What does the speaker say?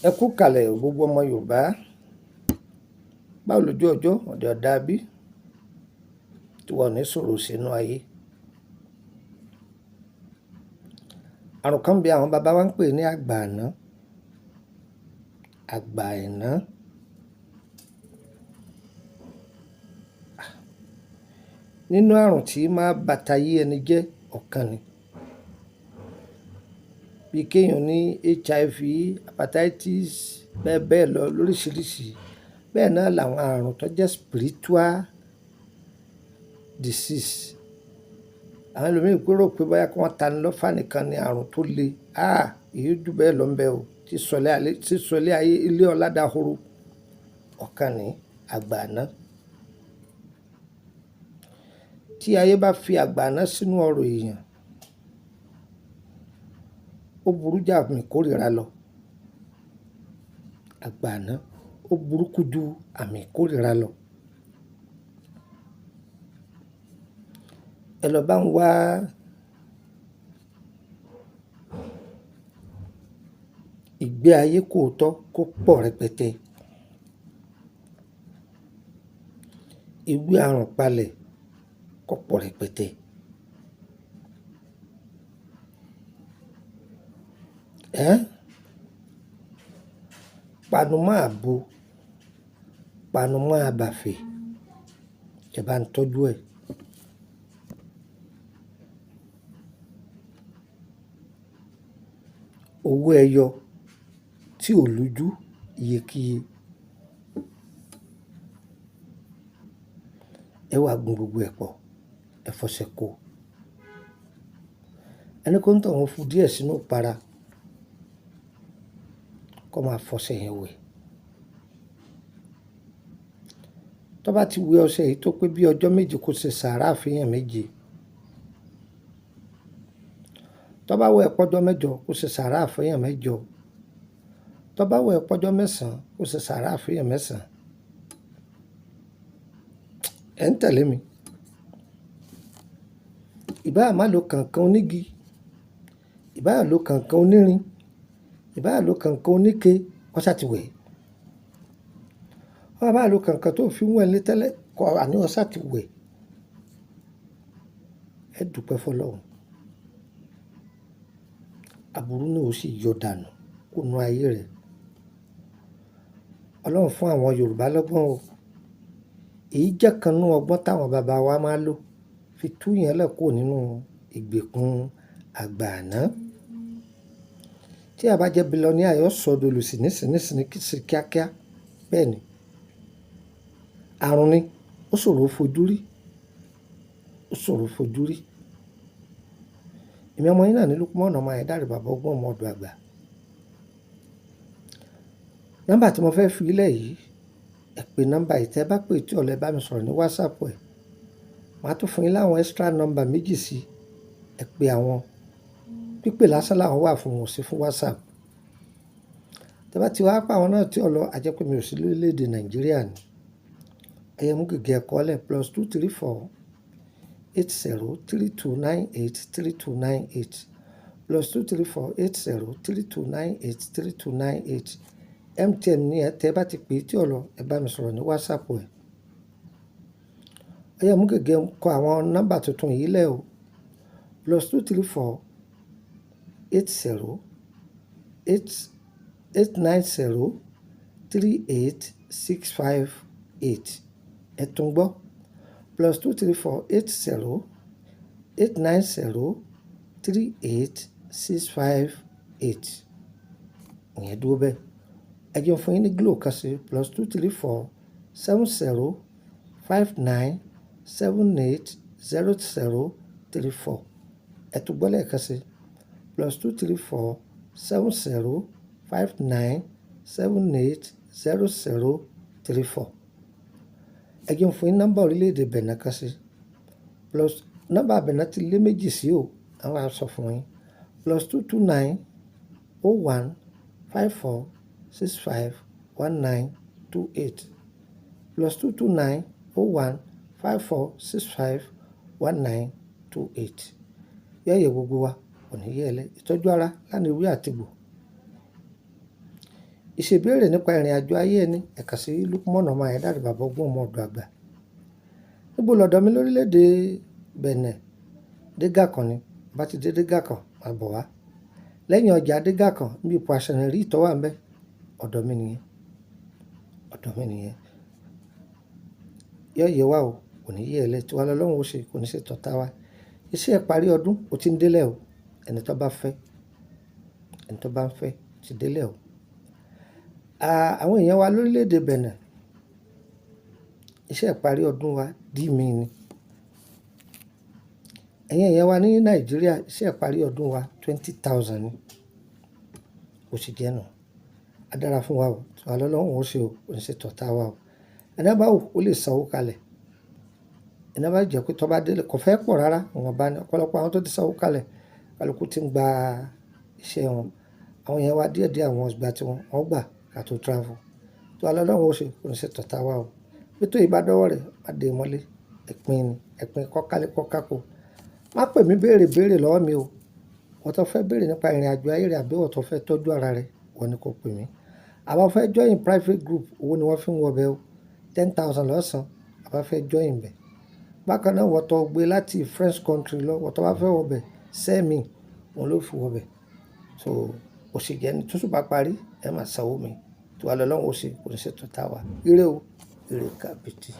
Ẹ kú kalẹ̀ gbogbo ọmọ Yorùbá. Báwo lójú ọjọ́, ọ̀dẹ̀ ọ̀dà bí? Tí wọ́n ò ní sọ̀rọ̀ sínú ayé. Àrùn kan bí àwọn bàbá wa ń pè ní àgbà àná. Àgbà àìná. Nínú àrùn tí máa bàtà yí ẹni jẹ́ ọ̀kan ni. Bí kí èèyàn ní HIV, hepatitis, bẹ́ẹ̀ bẹ́ẹ̀ lọ lóríṣiríṣi. Bẹ́ẹ̀ náà làwọn àrùn tó jẹ́ spiritual disease. Àwọn ẹlòmíràn rò pé bóyá kí wọ́n tani lọ́fà nìkan ni àrùn tó le. Ah! Èyí ju bẹ́ẹ̀ lọ ń bẹ o. Tí sọlé ayé ilé ọlá dahoro. Ọ̀kan ni àgbà àná. Tí ayé bá fi àgbà àná sínú ọrọ̀ èèyàn, ó burú jà àmì ìkórìíra lọ. Àgbà àná ó burúkú ju àmì ìkórìíra lọ. Ẹ lọ bá ń wá ìgbé ayé kò tọ́ kó pọ̀ rẹpẹtẹ. Ìwé àrùn palẹ̀ kó pọ̀ rẹpẹtẹ. Ẹ́ panumọ́ àbo, panumọ́ àbàfẹ́, ẹ bá ń tọ́jú ẹ̀. Owó ẹyọ tí ò lójú iyekíye. Ẹ wá gun gbogbo ẹ̀ pọ̀, ẹ fọṣẹ kó. Ẹni kó ń tọ̀ wọ́n fu díẹ̀ sínú ìpara kó máa fọṣẹ yẹn wẹ̀. Tó bá ti wẹ ọṣẹ yìí tó pé bí ọjọ́ méje kó ṣe sàárà fún méje. Tó bá wẹ̀ pọ́jọ́ mẹ́jọ kó ṣe sàárà fún mẹ́jọ. Tó bá wẹ̀ pọ́jọ́ mẹ́sàn-án kó ṣe sàárà fún mẹ́sàn-án. Ẹ ń tẹ̀lé mi. Ìbá má lo kànkàn onígi, ìbá lo kànkàn onírin, ìbá lo kànkàn oníke, kó sá ti wẹ̀. Ó bá lo kànkàn tó fi ń wẹ̀ nílé tẹ́lẹ̀, kó àní ó sá ti wẹ̀. Ẹ dúpẹ́ fún Ọlọ́run. Àbúrú náà ó sì yọ dànù kúrò nínú ayé rẹ̀. Ọlọ́run fún àwọn Yorùbá lọ́gbọ́n o. Èyí jẹ́ kan nínú ọgbọ́n táwọn bàbá wa máa ń lò fi tú ìyàn lẹ̀ kúrò nínú ìgbèkùn àgbà àná. Tí a bá jẹ́ billionaire, yóò sọ dolòṣì nísinsìnyí kíákíá. Bẹ́ẹ̀ ni. Àrùn ni, ó ṣòro fojú rí. Ó ṣòro fojú rí. Èmi ọmọ yín náà ní Lukman ọmọ Ayédáre bàbá ọgbọ́n ọmọ ọ̀dọ̀ àgbà. Nọ́mbà tí mo fẹ́ fi lẹ̀ yìí, ẹ pè nọ́mbà yìí. Tẹ bá pè tí ọ̀lẹ bá mi sọ̀rọ̀ ní WhatsApp ẹ̀, màá tún fún yín láwọn extra number méjì sí. Ẹ pè àwọn. Pípè lásán làwọn wà fún, wọn ò sí fún WhatsApp. Tẹ bá ti wá pa àwọn náà tí ọ̀lọ́, a jẹ́ pé mi ò sí lórílẹ̀ èdè Nàìjíríà ni. Ẹ mú gègé ẹ kọ́lẹ̀ +234 80 32 98 32 98 +234 80 32 98 32 98. MTN ní ẹ tẹ bá ti pè tí ọ̀lọ́, ẹ bá mi sọ̀rọ̀ ní WhatsApp ẹ̀. Ẹ mú gègé kọ àwọn nọ́mbà tuntun yìí lẹ̀ o. +234 80 8 890 38 65 8. Ẹ tún gbọ́. +234 80 890 38 65 8. Ìyẹn dúró bẹ́ẹ̀. Ẹ jẹ́ n fún yín ní Glo kan sí +234 70 59 78 00 34. Ẹ tún gbọ́ lẹ́ẹ̀kan sí +234 70 59 78 00 34. Ẹ jẹ́ n fún yín nọ́mbà orílẹ̀ èdè Benin kan sí. Plus nọ́mbà Benin ti lé méjì sí o, àwọn á sọ fún yín. +229 01 54 65 19 28 +229 01 54 65 19 28. Yẹ́yẹ gbogbo wa kò ní yẹ́ ẹ lẹ́. Ìtọ́jú ara lánàá ewé àtegbò. Ìṣèbéèrè nípa ìrìn àjò ayé ẹni, ẹ kàn sí Lukman ọmọ Ayédáre, bàbá ọgbọ́n ọmọ ọ̀dọ̀ àgbà. Níbo lọ̀dọ̀ mi lórílẹ̀ èdè Benin? Dégàkàn ni. Bá ti dé Dégàkàn, máa bọ̀ wá. Lẹ́yìn ọjà Dégàkàn, níbi ipò àṣàyàn tó wà níbẹ̀, ọ̀dọ̀ mi nìyẹn. Ọ̀dọ̀ mi nìyẹn. Yóò yẹ wá o, kò ní yẹ ẹ lẹ́, tiwa lọ́lọ́run ó ṣe, kò ní ṣe tọ̀tá wa. Iṣẹ́ ìparí ọdún ó ti ń délẹ̀ o. Ẹni tó bá fẹ́, ẹni tó bá ń fẹ́ ti délẹ̀ o. Àwọn èèyàn wa lórílẹ̀ èdè Benin, iṣẹ́ ìparí ọdún wa dí mi ni. Ẹ̀yin èèyàn wa ní Nàìjíríà, iṣẹ́ ìparí ọdún wa 20,000 ni. Ó sì jẹ́ nù. A dára fún wa o. Tiwa lọ́lọ́run ó ṣe o, kò ní ṣe tọ̀tá wa o. Ẹni bá wù ó lè sanwó kalẹ̀. Ẹni bá jẹ́ pé tó bá délé kò fẹ́ pọ̀ rárá, ìwọ̀nba ni. Ọ̀pọ̀lọpọ̀ àwọn tó ti sanwó kalẹ̀, kálukú tí ń gba iṣẹ́ wọn. Àwọn èèyàn wa díẹ̀ díẹ̀ àwọn ìgbà tí wọ́n, wọ́n gbà ká tó travel. Tiwa lọ́lọ́run ó ṣe, kò ní ṣe tọ̀tá wa o. Bí tó yìí bá dọ́wọ́ rẹ̀, má dé mọ́lé. Ẹ̀pín ni, ẹ̀pín kọ́kálé kọ́káko. Má pè mí béèrè béèrè lọ́wọ́ mi o. Ìwọ tó fẹ́ béèrè nípa ìrìn àjò ayé rẹ àbí ìwọ tó fẹ́ tọ́jú ara rẹ, ìwọ ni kó pè mí. Àbá fẹ́ join private group, owó ni wọ́n fi ń wọ bẹ o. 10,000 lọ́sàn, a bá fẹ́ join bẹ̀. Bákan náà, ìwọ tó gbé láti French country lọ, ìwọ tó bá fẹ́ wọ bẹ̀, send me, òun ló fi wọ bẹ̀. So, ó sì jẹ́ ní tóṣù bá parí, ẹ máa sanwó mi. Tiwa lọ́lọ́run ó ṣe, kò ní ṣe tọ̀tá wa. Ire o, ire kàbìtì.